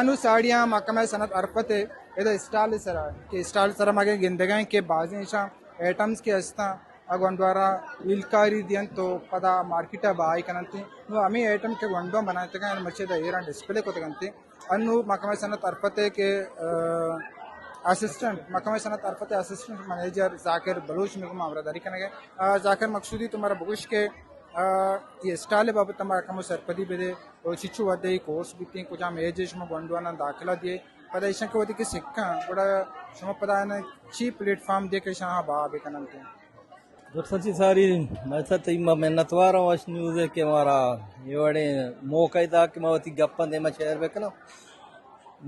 نوں ساڑی آں محکمہ صنعت ارفت ءِ ادا اسٹال ءِ سرا، کہ اسٹال ءِ سرا ما گندگا ایں کہ بازیں ایشاں آئٹمز کہ استاں، آ گونڈواراں ہیلکاری دینت تو پدا مارکیٹ ءَ بہائی کننت۔ نوں ہمے آئٹم کہ گونڈواں بنائینتگاں، مرچی ادا ایراں ڈسپلے کتگ انت۔ انوں محکمہ صنعت ارفت ءِ کہ، آ، اسسٹنٹ، محکمہ صنعت ارفت ءِ اسسٹنٹ منیجر ذاکر بلوچ مئے گوما ہمراہ داری کنگ ءَ۔ آ، ذاکر مقصودی، تو مارا بگوش کہ، آ، اے اسٹال ءِ بابت ءَ مارا کمو سرپدی بدے، او چچو وھدے اے کورس بیتیں، کجام ایج ءِ شما گونڈواناں داخلہ دیئے، پدا ایشاں کہ وھدے کہ سکاں، گڑا شما پدا آیاں چی پلیٹ فارم دیئے کہ ایشاں بہا بکننت؟ درستاں چہ ساری، مئے سر تئی ما منتوار آں وش نیوز ءِ کہ مارا اے وڑیں موقع دات کہ ما وتی گپاں دیما شیئر بکناں۔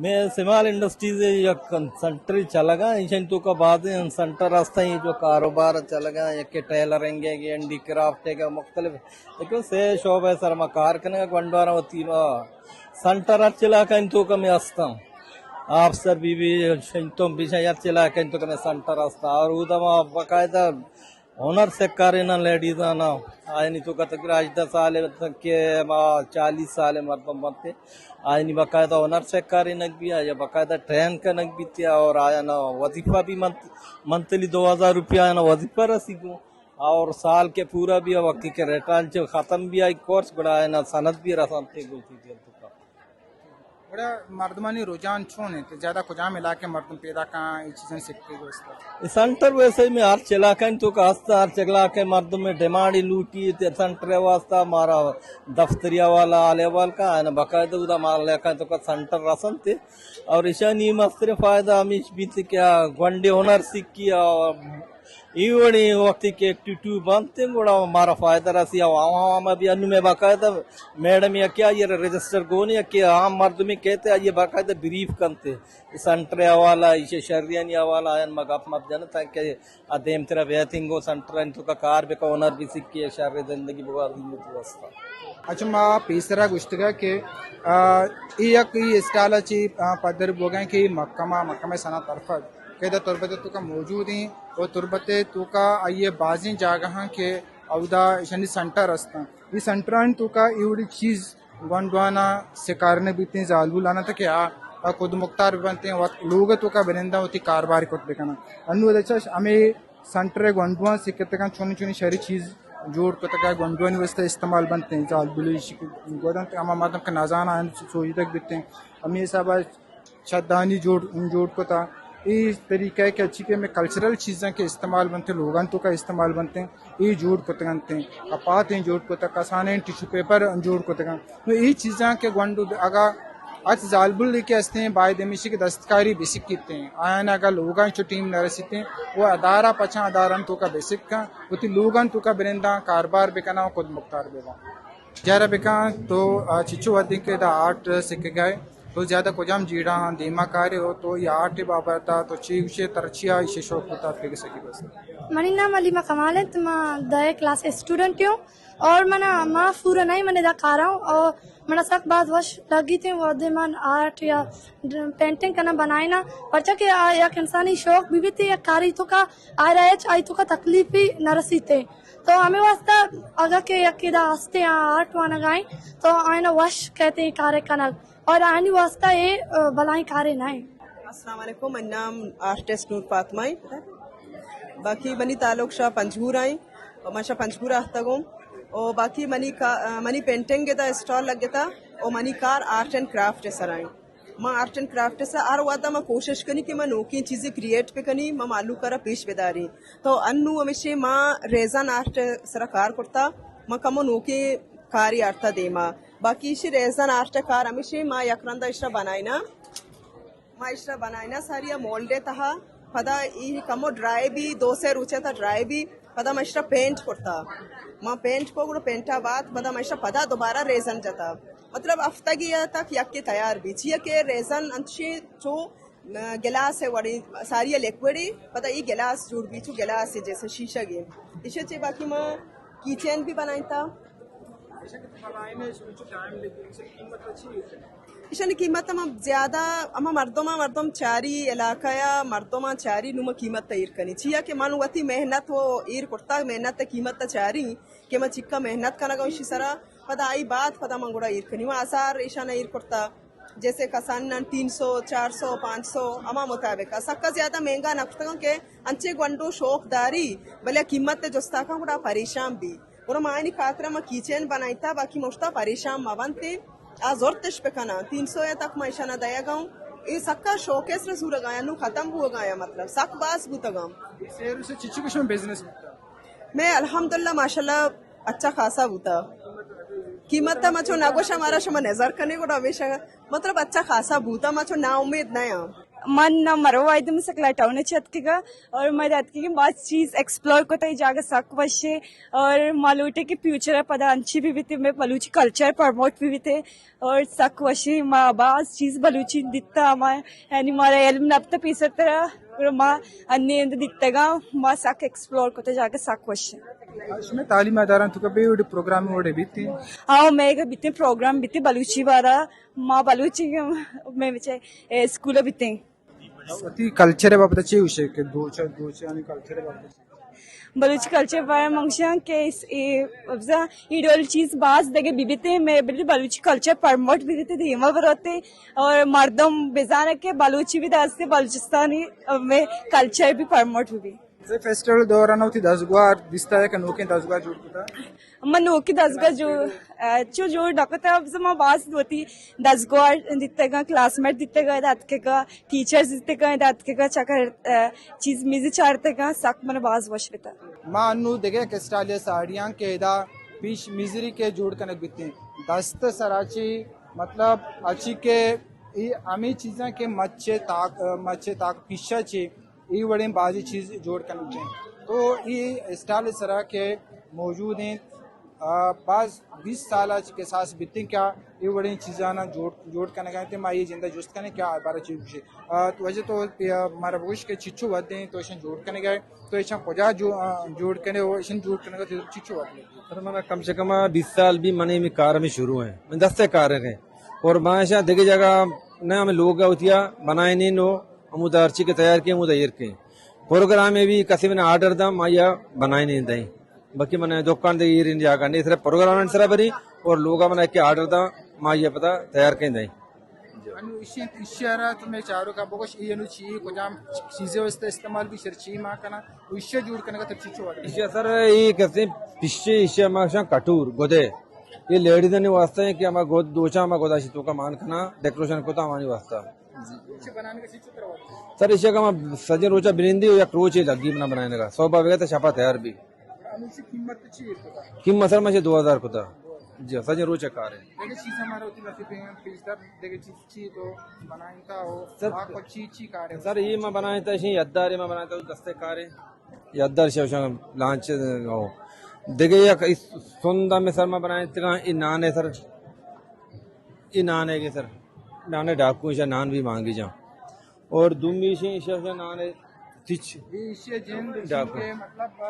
مئے سمال انڈسٹریز ءِ یک سنٹرے چلگا، ایشانی توکا بازیں سنٹر ہستاں، اے جو کاروبار چلگا، یکے ٹیلرنگ ءِ، ہینڈی کرافٹ ءِ، مختلف، لیکن سے شعبہ ءِ سر ما کار کنگا، گونڈواراں وتی ما سنٹر ہر چہ علاقہانی توکا مئے ہستاں۔ آفسر بی بی، شنتم بیشاں ہر چہ علاقہانی توکا مئے سنٹر ہستاں۔ اور اودا ما باقاعدہ ہنر سکاریناں لیڈیزاناں، آیانی توکا تقریباً ہژدہ سال ءَ تک کہ ما چالیس سال ءِ مردم بنت، آیانی باقاعدہ ہنر سکارینگ بی، آیا باقاعدہ ٹرین کنگ بیت، اور آیانا وظیفہ بی منت-، منتھلی دو ہزار روپیہ آیانا وظیفہ رسی گوں، اور سال کہ پورا بی، وقتی کہ ریٹائر چہ ختم بی آئی کورس، گڑا آیانا سند بی رسنت گوں۔ گڑا مردمانی رجحان چون انت؟ زیادہ کجام علاقہ ءِ مردم پیداک آں اے چیزاں سکگ ءِ واسطہ؟ اے سنٹر ویسے مئے ہر چہ علاقہانی توکا ہست، ہر چہ علاقہ ءِ مردم ءِ ڈیمانڈ لوٹی تے سنٹر ءِ واسطہ مارا دفتری حوالہ، حال احوال کا ہے نا، باقاعدہ اودا مارا علاقہ ءِ توکا سنٹر رسنت۔ اور ایشانی مستریں فائدہ ہمیش بیت کہ آ گونڈیں ہنر سکی، اور اے وڑیں وقتی کہ ایکٹیویٹی بنت، گڑا مارا فائدہ رسی۔ او عوام، عوام بی انوں مئے باقاعدہ میڈم یکے آئی ءَ را رجسٹر گون، یکے عام مردمے کئیت، آئی ءَ باقاعدہ بریف کنت۔ سنٹر ءِ حوالہ، ایشی شریانی حوالہ، آیان ما گپ مپ جنت تاکہ آ دیمترا بیت انگو سنٹرانی توکا کار بکن، ہنر بی سکی، شر زندگی بگوازی وتی واسطہ۔ اچھا، ما پیسرا گوشتگا کہ، آ، اے یک اے اسٹال ءَ چی، آ، پدر بوگا کہ اے محکمہ، محکمہ صنعت ارفت کہ ادا تربت ءِ توکا موجود ایں، و تربت ءِ توکا آئی ءِ بازیں جاگہاں کہ اودا ایشانی سنٹر ہستاں۔ اے سنٹرانی توکا اے وڑی چیز گونڈواناں سکارینگ بیتیں، زالبولاناں، تاکہ آ، آ خود مختار بنتیں، وت لوگ ءِ توکا بننداں، وتی کاربار کت بکناں۔ انوں ادا چش ہمے سنٹر ءِ گونڈواں سکتگاں، چونیں چونیں شری چیز جوڑ کتگا، گونڈوانی واسطہ استعمال بنتیں، زالبولے ایشی کہ گودنت، ہما مردم کہ نزاناں آیان سوجدگ بیتیں، ہمے حساب ءَ چدانی جوڑ، جوڑ کتا۔ اے طریقہ ہے کہ اچی کہ ہمے کلچرل چیزاں کہ استعمال بنتے، لوگان توکا استعمال بنتے، اے جوڑ کتگنتے، کپاتیں جوڑ کتا، کسانیں ٹشو پیپر جوڑ کتگن۔ نوں اے چیزاں کہ گونڈو اگا اچ زالبول کہ استیں، باید ہمیشی کہ دستکاری بسکیتیں۔ آیان اگا لوگان چو ٹیم نہ رسیتیں، وہ ادارہ پچاں اداران توکا بسکاں، وتی لوگان توکا بننداں، کاربار بکناں و خود مختار بباں۔ جارا بکن تو، آ، چچو وھدے کہ ادا آرٹ سکگا ئے، تو زیادہ کجام جیڑہاں دیما کارے و تو اے آرٹ بابت ءَ تو چی گوشے، ترا چیا ایشی شوق بوتا، بگسکی بس؟ منی نام علیمہ کمال انت، ما دہ کلاس اسٹوڈنٹ ہوں اور منا ما پورا نہیں، من ادا کارا ہوں اور منا سک باز وش لگیت وھدے من آرٹ یا پینٹنگ کنا بنائینا، پرچا کہ آ یک انسانی شوق بی بیت، یک کاری توکا آئرا ہچ آئی توکا تکلیفی نہ رسیتے۔ تو ہمے واسطہ اگا کہ یکے دا ہستے آ آرٹ وانگائیں تو آئینا وش کہتے اے کارے کنگ اور آئینی واسطہ اے، آ، بلائیں کارے نہ ایں۔ السلام علیکم، منی نام آرٹسٹ نور فاطمہ ایں۔ باقی منی تعلق شاہ پنجگور ایں اور من شاہ پنجگور آہتگوں۔ اور باقی منی کا-، منی پینٹنگ دا اسٹال لگتا اور منی کار آرٹ اینڈ کرافٹ سر ایں۔ ما آرٹ اینڈ کرافٹ سر ہر وھدا ما کوشش کنی کہ ما نوکیں چیزے کریئیٹ بکنی، ما مہلوک را پیش بداری۔ تو انو ہمیشہ ما ریزن آرٹ سرا کار کرتا، ما کمو نوکیں کاری آرتا دیما۔ باقی ایشی ریزن آرٹ کار ہمیشہ ما یک رندا اشرا بنائینا۔ ما اشرا بنائینا ساری مولڈ تہا، پدا ای کمو ڈرائی بی، دو سے روچے تا ڈرائی بی، پدا ما اشرا پینٹ کرتا۔ ما پینٹ کو گڑا پینٹا بعد پدا ما اشرا پدا دوبارہ ریزن جتا۔ مطلب ہفتگی تک یکی تیار بی، چیا کہ ریزن انچی چو گلاس ہے وڑی، ساری لیکوڈی، پدا ای گلاس جوڑ بی، چو گلاس ہے جیسے شیشہ گے۔ ایشی چے باقی ما کی چین بھی بنائیتا۔ ایشانی قیمت ہم زیادہ، ہما مردم، مردم چاری علاقہ یا مردم چاری نو ما قیمت تا ایر کنی۔ چیا کہ من وتی محنت و ایر کرتا، محنت تا قیمت تا چاری کہ من چکا محنت کنگا اشی سرا، پدا آئی بعد پدا من گڑا ایر کنی۔ ما ہزار ایشانا ایر کرتا۔ جیسے کساناں تین سو، چار سو، پانچ سو ہما مطابق ءَ۔ سکا زیادہ مہنگا نہ کتگاں کہ انچیں گونڈو شوق داری، بلے قیمت ءِ جستا کن گڑا پریشان بی۔ گڑا ما آیانی خاطرا ما کیچین بنائینتا، باقی ما اشتا پریشان مہ بنت۔ آ زرتش بکناں، تین سو ءَ تک ما اشانا دئیگا اوں۔ اے سکا شوق ءِ سرا زورگا یا نوں ختم بوگا یا، مطلب سک باز بوتگاں۔ سیر سے چچو کشم بزنس بوتا؟ میں الحمدللہ ماشاءاللہ اچھا خاصا بوتا۔ قیمت تا ما چو نہ گوشاں، مارا شما نظر کنے گڑا ہمیشہ مطلب اچھا خاصا بوتا، ما چو نا امید نہ آں۔ من نہ مرو آئی دم سکلا ٹاؤن چ اتکگا اور میں اتکگی باز چیز ایکسپلور کتا، یہ جاگہ سک وشے اور ما لوٹے کہ فیوچر پدا انچی بھی بیتے، میں بلوچی کلچر پروموٹ بھی بیتے اور سک وشے ما باز چیز بلوچی دیتا، ما یعنی مارا علم نبتا پیسر طرح اور ما انی اند دیتگا، ما سک ایکسپلور کتا، جاگہ سک وشے۔ شمئے تعلیم ادارہ تو کبھی وڑے پروگرام وڑے بیتے؟ ہاں، میں کہ بیتے پروگرام بیتے بلوچی بارا، ما بلوچی میں بچے اسکول بیتے۔ وتی کلچر ءِ بابت ءَ چے گوشے کہ دوچ، دوچانی کلچر ءِ بابت ءَ چے؟ بلوچی کلچر ءِ بارے ءَ من گوشاں کہ اس، اے، بزاں اے ڈول چیز باز دگہ بی بیتے، میں بلے بلوچی کلچر پروموٹ بی بیتے، دیما بروتے اور مردم بزانے کہ بلوچی بھی دستے، بلوچستانی میں کلچر بھی پروموٹ بی۔ اے فیسٹیول دوران وتی دزگوہار دیستا کہ نوکیں دزگوہار جوڑ کتا؟ من نوکی دزگوہار جو، ا، چو جوڑ نہ کتا، بزاں ما باز وتی دزگوہار دیتگاں، کلاس میٹ دیتگاں، ادا اتکگاں، ٹیچرز دیتگاں، ادا اتکگاں، چکر، ا، چیز میز چارتگاں، سک من باز وش بیتا۔ ما انو دگہ یک اسٹالے ساڑیاں کہ ادا پیش مزری کہ جوڑ کنگ بیتیں۔ دست سرا چی مطلب اچی کہ ای ہمیں چیزاں کہ مچے تاک، مچے تاک پیشا چی ای وڑیں بازی چیز جوڑ کنگ بیتیں۔ تو ای اسٹال سرا کہ موجود ہیں، آ، باز بیست سال اچ کساس بیتیں کیا ای وڑیں چیزانا جوڑ، جوڑ کنگا ہیں۔ ما یہ جندہ جست کنیں کیا بارا چیز گوشے۔ آ، تو وجہ تو، آ، مارا بگوش کہ چچو ودیں تو ایشن جوڑ کنگا ہے، تو ایشن کجا جو، آ، جوڑ کنے ہو، ایشن جوڑ کنگا تو چچو ودیں؟ سر، منا کم سے کم بیست سال بھی منے میں کار میں شروع ہیں، میں دستے کار ہیں۔ اور بانشا دگہ جگہ نہ ہمیں لوگ ہوتیا بنائے نہیں نو، ہمودا ہرچی کہ تیار کیں، ہمودا ایر کیں۔ پروگرام میں بھی کسی میں آرڈر دا، ما یا بنائے نہیں دیں۔ باقی من دکان دے ایر جاگہ نہیں، صرف پروگرام سرا بری اور لوگا من کہ آرڈر دا، ما یا پتا تیار کیں دیں۔ انو ایشی، ایشی را تو میں چارو کا بگوش، ای انو چی، کجام چیزیں واسطے استعمال بھی سر چی ما کنا، ایشی جوڑ کنگا تر چی چو؟ ایشی سر، یہ کہتے ہیں پیشے، ایشی ما شان کٹور، گدے۔ یہ لیڈیز نے واسطے ہیں کہ ہما گد دوچا، ہما گدا شی تو کا مان کنا، ڈیکوریشن کو تا ہمانی واسطہ۔ سر، ایشی کا ہما سجن روچا بنندی ہو، یک روچے لگی بنا بنائے لگا۔ صبح بگے تو شپا تیار بھی۔ قیمت سر مجھے دو ہزار کو تھا۔ جی، سجن روچا کار ہے۔ دیکھے چیز ہمارا ہوتی نصیب ہے، پیش دار، دیکھے چیز چی تو بنائیں تا ہو، سر، آپ کو چی چی کار ہے؟ سر، یہ میں بنائیں تا، یہ یاددار ہے، میں بنائیں تا، دستے کار ہے۔ یاددار شو شو لانچ ہو۔ دیکھے یک اس سندا میں سر میں بنائیں تا، یہ نان ہے سر۔ یہ نان ہے کہ سر، نان ہے ڈاکو، ایشا نان بھی مانگی جاؤ۔ اور دومی شے، ایشا سے نان ہے تچ۔ یہ ایشی جند ڈاکو۔ کے مطلب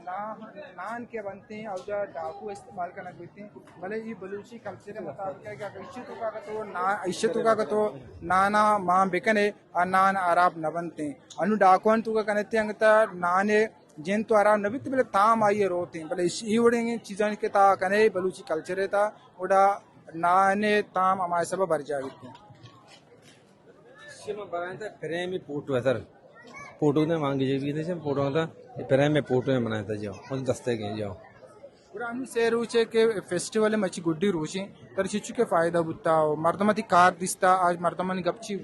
نان، نان کے بنتے ہیں اور جا ڈاکو استعمال کرنا بیتے ہیں۔ بلے یہ بلوچی کلچر مطابق ہے کہ اگر ایشی تو کا تو نان، ایشی تو کا تو نانا مان بکنے، آ نان خراب نہ بنتے ہیں۔ انو ڈاکوان تو کا کنتے ہیں، انگتا نان جن تو خراب نہ بیت، بلے تام آئی روتے ہیں۔ بلے ایشی، یہ وڑیں چیزاں کے تا کنے بلوچی کلچر ہے تا، وڑا نان تام ہمارے سبب بھر جا بیتے ہیں۔ شما بنائیں تا فریم فوٹو ہے سر۔ فوٹو نے مانگی جی بھی نہیں، فوٹو تا فریم فوٹو ہے بنائیں تا جاؤ، خود دستے گئے جاؤ۔ گڑا ہمے سے روچ ہے کہ فیسٹیول مچی گڈی روچیں، تر چچو کے فائدہ بوتا، مردم تی کار دیستا، آج مردمانی گپ چی؟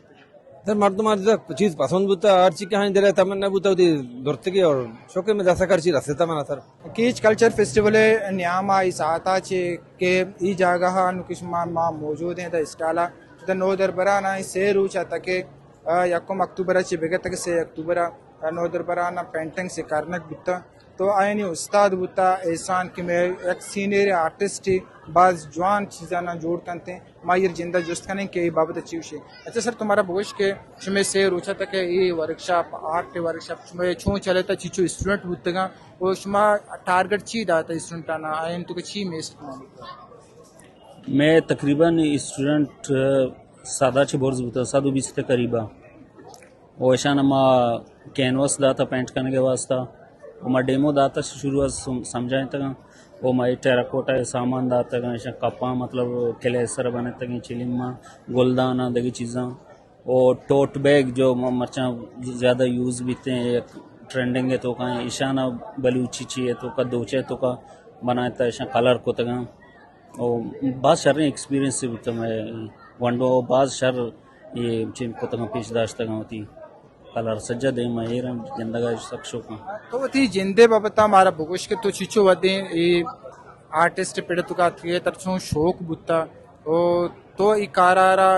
سر، مردم آج چیز پسند بوتا، ہر چی کہ ہاں دل تمنا بوتا، وتی درتگی اور شکر میں دستا کر چی رسیتا منا سر۔ کیچ کلچر فیسٹیول نیاما ای ساعتا چے کہ ای جاگہ ہا نو کہ شما ما موجود ہیں دا اسٹالا، دا نودربرانا ای سے روچ آتا کہ، آ، یکم اکتوبر چے بگت کہ سے اکتوبر، آ، نودربرانا پینٹنگ سے کارنک بوتا۔ تو آیانی استاد بوتا احسان کہ میں یک سینئر آرٹسٹ، باز جوان چیزانا جوڑ کنتے۔ ما ایر جندہ جست کنیں کہ اے بابت چی گوشے۔ اچھا سر، تمہارا بگوش کہ شمے سے روچا تک اے ورکشاپ، آرٹ ورکشاپ شمے چون چلے تا، چیچو اسٹوڈنٹ بوتگاں و شما ٹارگٹ چی داتا اسٹوڈنٹانا، آئین تو کہ چی میسٹ کنا؟ میں تقریباً اسٹوڈنٹ، آ، سادا چہ برز بوتا، صد و بیست قریبا۔ و اشان ما کینوس داتا پینٹ کنگے واسطہ۔ و ما ڈیمو داتا، شروع از سم-، سمجھائینتگاں۔ و ما اے ٹیراکوٹا ءِ سامان داتگاں، ایشاں کپاں، مطلب کلے سر بنتگیں، چلماں، گلداناں، دگہ چیزاں۔ و ٹوٹ بیگ جو م-، مرچاں زیادہ یوز بیتیں، یک ٹرینڈنگ ءِ توکا ایں، ایشانا بلوچی چی ءِ توکا، دوچے ءِ توکا بنائینتا، ایشاں کلر کتگاں۔ و باز شریں ایکسپیرینس بوتا مئے گونڈو، باز شر اے چین کتگاں، پیش داشتگاں وتی۔ کلر سجہ دیم ءَ ایر انت، گندگ ءَ سک شوق انت۔ تو وتی جند ءِ بابت ءَ مارا بگوش کہ تو چچو وھدیں اے آرٹسٹ پڑ ءِ توکا اتکگ ئے، ترا چون شوق بوتا؟ او تو اے کار ءَ را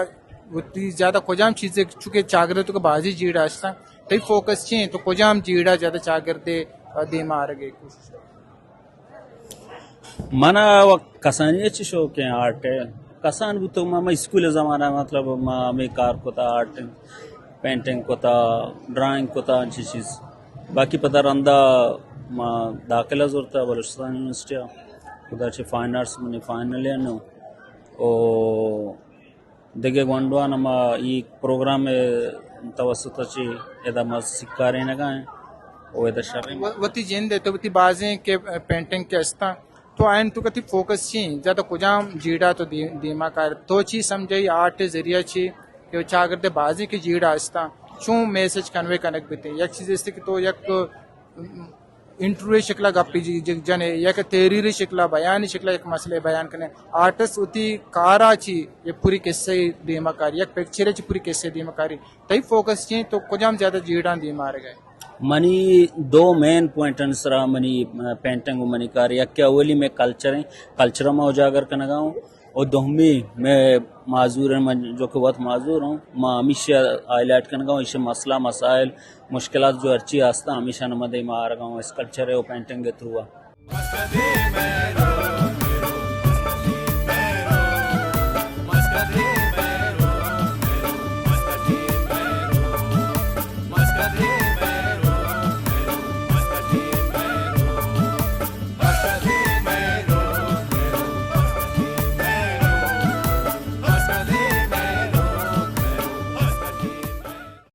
وتی زیادہ کجام چیز ءَ، چونکہ چاگرد ءِ توکا بازیں جیڑہ است انت، تئی فوکس چی انت؟ تو کجام جیڑہ ءَ زیادہ چاگرد ءَ دیما آرگ ءِ کوشش؟ من ءَ و کسانی ءَ چہ شوق ایں آرٹ ءِ۔ کسان بوتگ ما، ما اسکول ءِ زمانہ ءَ مطلب ما ہمے کار کتا، آرٹ، پینٹنگ کتا، ڈرائنگ کتا، انچی چیز۔ باقی پدا رندا ما داخلہ زرتا بلوچستان یونیورسٹی ءَ۔ پدا چہ فائن آرٹس منی فائنل ءَ نو۔ او دگہ گونڈوان ہما ای پروگرام ءِ توسط ءَ چہ ادا ما سکارینگا ایں و ادا شریں۔ و-، وتی جند ءِ تو وتی بازیں کہ پینٹنگ کہ استاں، تو آئین تو کتی فوکس چی انت؟ زیادہ کجام جیڑہ تو دی-، دیما کار؟ تو چی سمجھائی آرٹ ءِ ذریعہ چی کہ چاگرد ءِ بازیں کہ جیڑہ استاں، چون میسج کنوے کنگ بیتیں؟ یک چیز است کہ تو یک انٹرویو شکل ءَ گپے جی-، جی-، جنے، یک تحریری شکل ءَ، بیانی شکل ءَ یک مسئلہ بیان کنے۔ آرٹسٹ وتی کار ءَ چی یک پوری قصہ دیما کاری، یک پکچر ءَ چی پوری قصہ دیما کاری۔ تئی فوکس چی انت؟ تو کجام زیادہ جیڑاں دیما آرگ ءَ ئے؟ منی دو مین پوائنٹ انت سرا منی، آ، پینٹنگ و منی کار۔ یک کہ اولی میں کلچر ہیں، کلچر ما اجاگر کنگا ہوں۔ و دومی میں معذور ہیں، من جو کہ وت معذور ہوں، ما ہمیشہ ہائی لائٹ کنگا ہوں، ایشی مسئلہ مسائل مشکلات جو ہرچی ہستاں، ہمیشاں ما دیما آرگا ہوں اسکلپچر ءِ و پینٹنگ ءِ تھرو ءَ۔